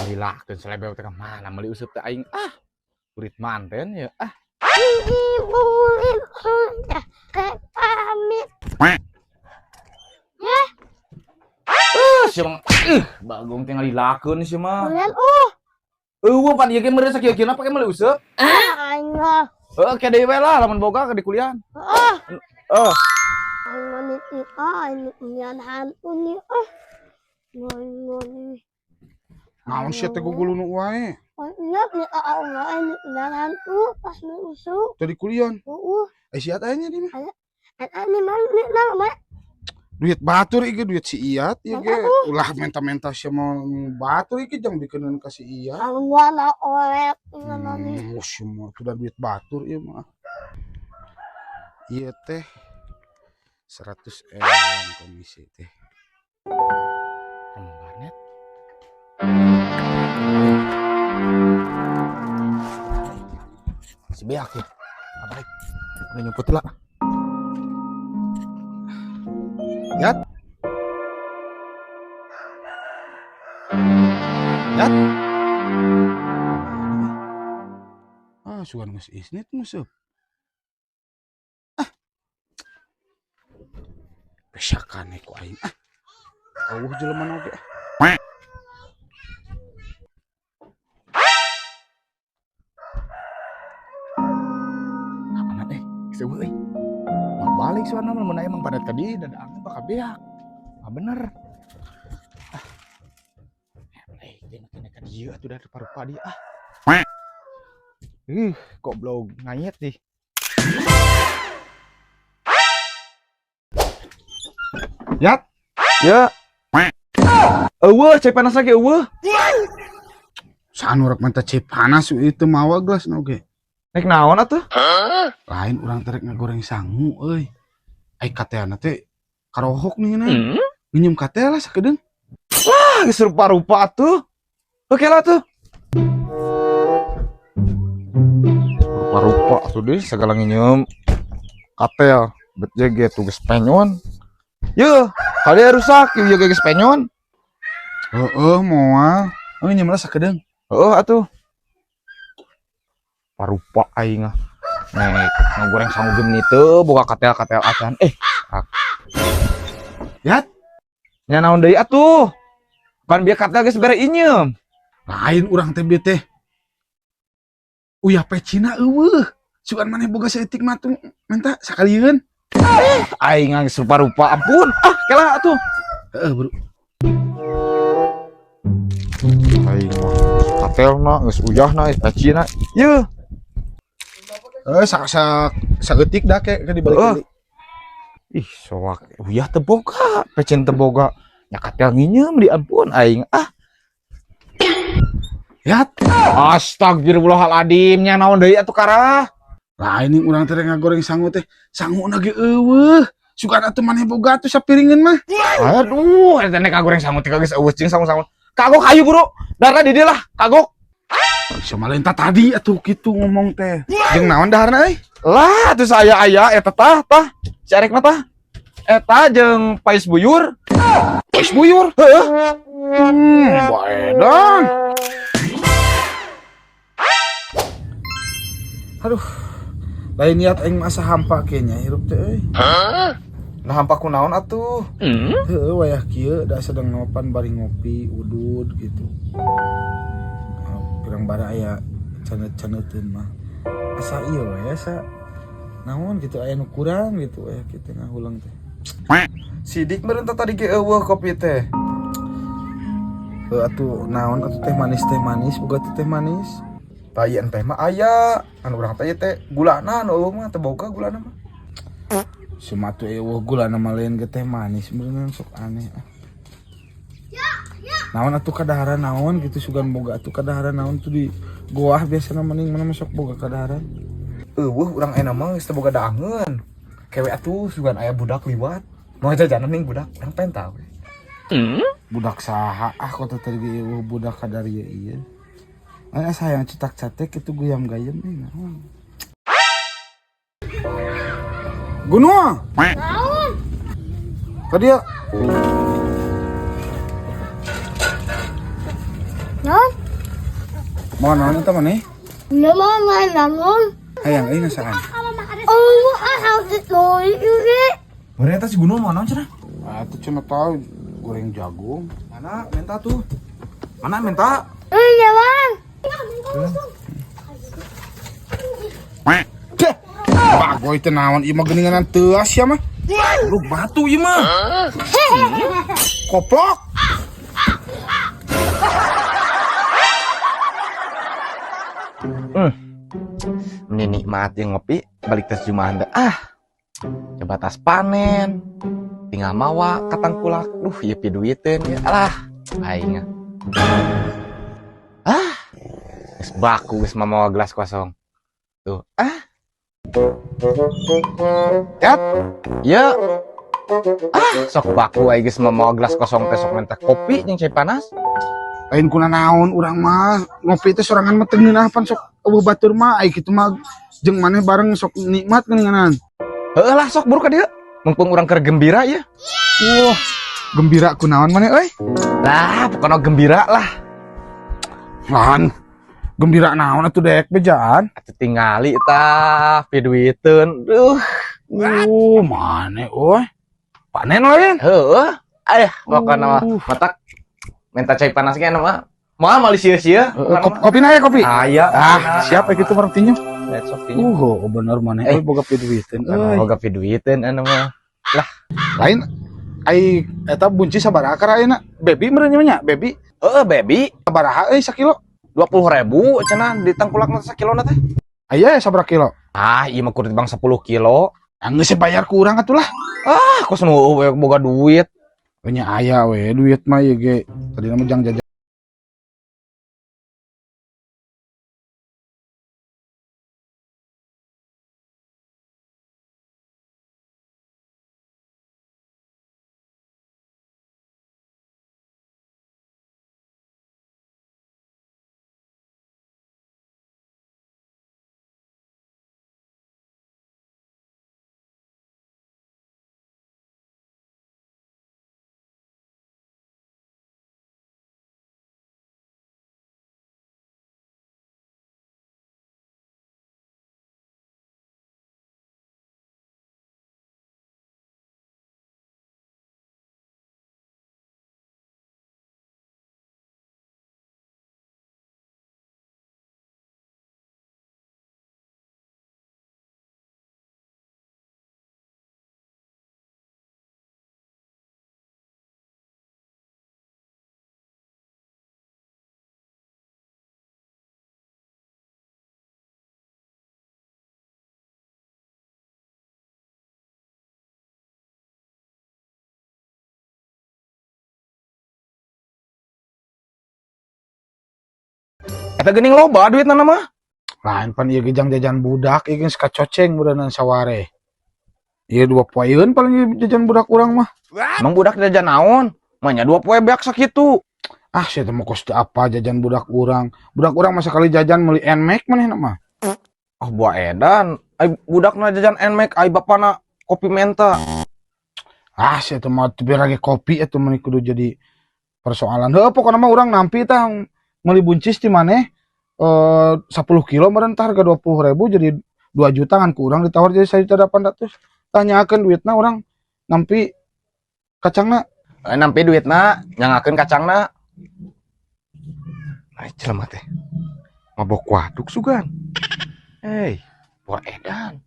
Hilakeun selebew teh ka mana meuli useup teh aing ah. Burit manten ya ah. Pamit. Sia mah bagong teh ngalilakeun sia mah. Bulan uh. Eueuh pan ieu ge meureun sakieu-kieuna pake meuli useup. Aing mah. Heeh, ke deui we lah lamun boga ke di kuliah. Heeh. Heeh. Aing mah nih ah aing nyan hantu nih ah. Ngon. Naon sia teh gugulunu wae. Iya, nih ah aing nyan hantu pas nu usuk. Teh di kuliah. Heeh. Eh sia teh nya di mah. Eta nih mah nih mah. Duit batur ieu duit si Iyat ieu ge ulah menta-menta sia mah batur ieu jang dikeun ka si Iyat. Wala orek nih. Sia mah tuh da duit batur ieu mah. Ieu teh 100 M komisi teh. Kamu warnet. Si beak ya. Apa udah nyumput lah. Yat. Yat. Ah, sugan geus isnit nguseup. Ah. Pesakane ku aing ah. Eueuh jelema oge. Aman eh, geus eueuh euy. Mau balik soalna mah mun emang padat ka dieu dadaangna bakal beak. Ah bener. Ah. Eh, dia makin ka dieu atuh da rupa-rupa dia ah. Ih, goblok nganyet dih. Yat. Ya. Eueuh, cai panas lagi eueuh. Sanu rek menta cai panas itu mawa gelas oge. Nek naon atuh? Lain urang teh rek ngagoreng sangu euy. Ai kateana teh karohok nih na. Nginjem katea lah sakedeung. Ah, geus rupa-rupa atuh. Oke lah tuh. Rupa-rupa atuh deh segala nginjem katel bet je tuh geus penyon. Yeuh, kali rusak ieu ge geus penyon. Heeh, moal. Oh, nginjem lah sakedeung. Heeh atuh. Parupa aing ah. Nek ngagoreng sangu geuni teu boga katel-katel acan. Yat. Nya naon deui atuh? Pan bieu katel geus bere inyeum. Lain urang teh bieu teh. Uyah pecina eueuh. Sugan maneh boga saeutik mah tuh menta sakalieun. Aing geus rupa-rupa ampun. Ah, kela atuh. Heeh, bro. Aing mah katelna geus uyahna geus pecina. Yeuh. Sak sak saeutik dah ke dibalik deui. Ih, soak uyah teu boga, pecin teu boga. Nya katel nginyeum di ampun aing ah. Yat. Astagfirullahaladzim, nya naon deui atuh karah. Lain nih urang teh ngagoreng sangu teh, sanguna ge eueuh. Sugan atuh maneh boga atuh sapiringeun mah. Aduh, eta nek ngagoreng sangu teh geus eueuh jeung sangu-sangu. Kagok hayu bro, darah di dieu lah, kagok. Sama lain tadi atuh kitu ngomong teh. Jeung naon daharna euy? Lah, atuh saya aya eta tah tah. Si arek mah tah. Eta jeung pais buyur. Pais buyur? Heeh. Baedan. Aduh. Lain niat aing masa hampa kayaknya hirup teh euy. Nah hampa ku naon atuh? Heeh, wayah kieu da sedang ngopan bari ngopi udud gitu. Pirang bara aya canet-caneteun mah. Asa ieu we asa naon gitu aya nu kurang gitu wayah kieu teh ngahulang teh. Sidik meureun teh tadi ge eueuh kopi teh. Heuh atuh naon atuh teh manis boga teh manis. Tah ieu teh mah aya, anu urang teh teh gulana anu eueuh mah teu boga gulana mah. Suma tuh eueuh gulana mah lain ge teh manis meureun sok aneh ah. Naon atuh kadaharan naon gitu sugan boga atuh kadaharan naon tuh di goah biasana mending mana sok boga kadaharan. Eueuh urang enak mah geus teu boga daangeun. Kewe atuh sugan aya budak liwat. Mau jajanan ning budak urang penta we. Budak saha ah kok teh tadi eueuh budak kadarieu ieu. Aya sayang cetak catek itu guyam gayem nih naon. Gunung. Naon? Ka dieu. Naon? Mau naon eta maneh? Nama main bangun. Hayang euy ngasaan. Oh, ah, itu ini. Meureun eta si Gunul mau naon cenah? Ah, teu cenah tahu goreng jagung. Mana menta tuh? Mana menta? Iya, Bang. Deh. Bagoy teh naon ieu mah geuninganan teuas ya mah. Lu batu ieu mah. Koplok. Ini nikmat yang ngopi balik tes jumahan teh. Ah. Coba tas panen. Tinggal mawa katangkulak. Duh, ieu piduiteun ya. Alah, aing. Ah. Geus baku geus mamawa gelas kosong. Tuh. Ah. Cat. Ya. Ah, sok baku aing geus mamawa gelas kosong teh sok minta kopi jeung cai panas. Lain kuna naon urang mah ngopi teh sorangan mah teu ngeunah pan sok eueuh batur mah ai kitu mah jeung maneh bareng sok nikmat geuninganan. Heueuh lah sok buru ka dieu. Mumpung urang keur gembira ya. Wah, gembira kunaon maneh euy? Lah, pokoknya gembira lah. Lan. Gembira naon atuh dek bejaan? Atuh tingali tah piduiteun. Duh, Maneh euy. Panen lain. Heueuh. Ayah, pokokna mah matak minta cai panas ge mah. Moal mali sia-sia. Kopi na ya kopi. Aya. Ah, siap ya gitu bareng tinju. Sok tinju. Oh, bener maneh Eh. euy boga piduiteun euy. Boga piduiteun anu mah. Lain ai eta buncis sabaraha akar ayeuna? Baby meureun nya baby. Heeh, baby. Sabaraha euy sakilo? 20.000 cenah di tangkulak sakilona teh. Aya ya sabaraha kilo? Ah, ieu mah kudu dibang 10 kilo. Ah, geus bayar ku urang atuh lah. Ah, kos nu boga duit. Nya aya we duit mah ieu ge. Tadi mah jang jajan. Eta geuning loba duitna mah. Lain pan ieu ge jang jajan budak ieu geus kacoceng meureunnan saware. Ieu 2 poeun paling ieu jajan budak urang mah. Emang budak jajan naon? Manya 2 poe beak sakitu. Ah, sia teh mah kos teu apa jajan budak urang. Budak urang masa kali jajan meuli Nmax manehna mah. Ah, buah edan. Ai budakna jajan Nmax, ai bapana kopi menta. Ah, sia teh mah teu lagi kopi atuh mah kudu jadi persoalan. Heuh, pokona mah urang nampi tah meuli buncis ti maneh 10 kilo meureun tah harga 20.000 jadi 2 juta ngan ku urang ditawar jadi 1.800.000. Tanyakeun duitna urang nampi kacangna. Nampi duitna nyangakeun kacangna. Ai jelema teh. Mabok waduk sugan. Hei, buah edan.